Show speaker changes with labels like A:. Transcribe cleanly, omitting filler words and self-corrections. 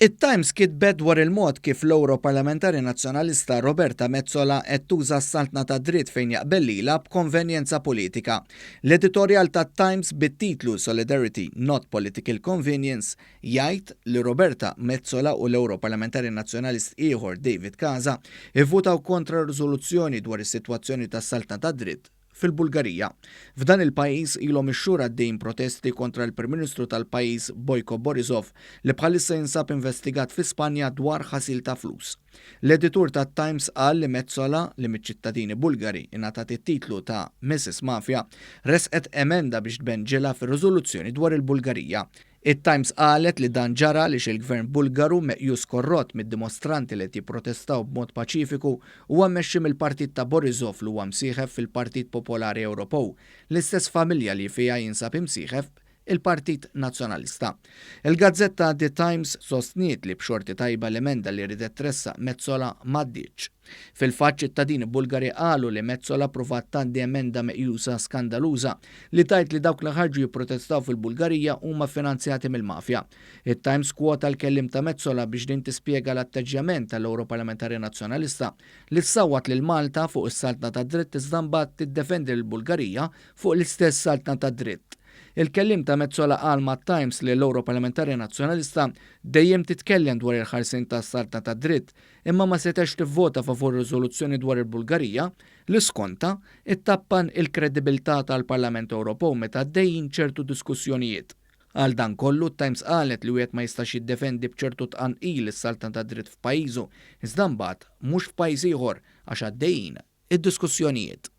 A: It-Times kitbet dwar il-mod kif l-Ewroparlamentari Nazzjonalista Roberta Metsola qed tuża s-saltna tad-dritt fejn jaqbel lilha b'konvenjenza politika. L-editorjal tat-Times bit-titlu Solidarity, Not Political Convenience jgħid li Roberta Metsola u l-Ewroparlamentari Nazzjonalist ieħor David Casa ivvutaw kontra riżoluzzjoni dwar is-sitwazzjoni tas-saltna tad-dritt fil-Bulgarija. F'dan il-pajjiż ilhom ix-xhur għaddejjin protesti kontra l-Prim Ministru tal-pajjiż Boyko Borisov li bħalissa jinsab investigat fi Spanja dwar ħasil ta' flus. L-editur tat-Times qal li Metsola, li miċ-ċittadini Bulgari ingħatat it-titlu ta' Mrs Mafia, ressqet emenda biex tbenġilha fir-riżoluzzjoni dwar il-Bulgarija. It-Times qalet li dan ġara għaliex il-Gvern Bulgaru meqjus korrott mid-dimostranti li qed jipprotestaw b'mod paċifiku huwa mmexxi mill-partit ta' Borisov li huwa msieħeb fil-Partit Popolari Ewropew, l-istess familja li fiha jinsab imsieħeb il-Partit Nazzjonalista. Il-gazzetta The Times sostniet li b'xorti tajba l-emenda li ridet tressaq Metsola m'għaddietx. Fil-fatt ċittadini Bulgari qalu li Metsola ppruvat tgħaddi emenda meqjusa skandaluża li tgħid li dawk li ħarġu jipprotestaw fil-Bulgarija huma finanzjati mill-mafja. It-Times kwota l-kelliem ta' Metsola biex din tispjega l-atteġġjament tal-Ewroparlamentari Nazzjonalista li ssawwat lil Malta fuq is-saltna tad-dritt iżda mbagħad tiddefendi lill-Bulgarija fuq l-istess saltna tad-dritt. Il-kelliem ta' Metsola qal mat-Times li l-Ewroparlamentari Nazzjonalista dejjem titkellem dwar il-ħarsien tas-saltna tad-dritt imma ma setgħetx tivvota favur riżoluzzjoni dwar il-Bulgarija li skontha ittappan il-kredibilità tal-Parlament Ewropew meta għaddejjin ċertu diskussjonijiet. Għal dan kollu, t-Times qalet li wieħed ma jistax jiddefendi b'ċertu tqanqil is-saltna tad-dritt f'pajjiżu, iżda mbagħad mhux f'pajjiż ieħor għax għaddejjin id-diskussjonijiet.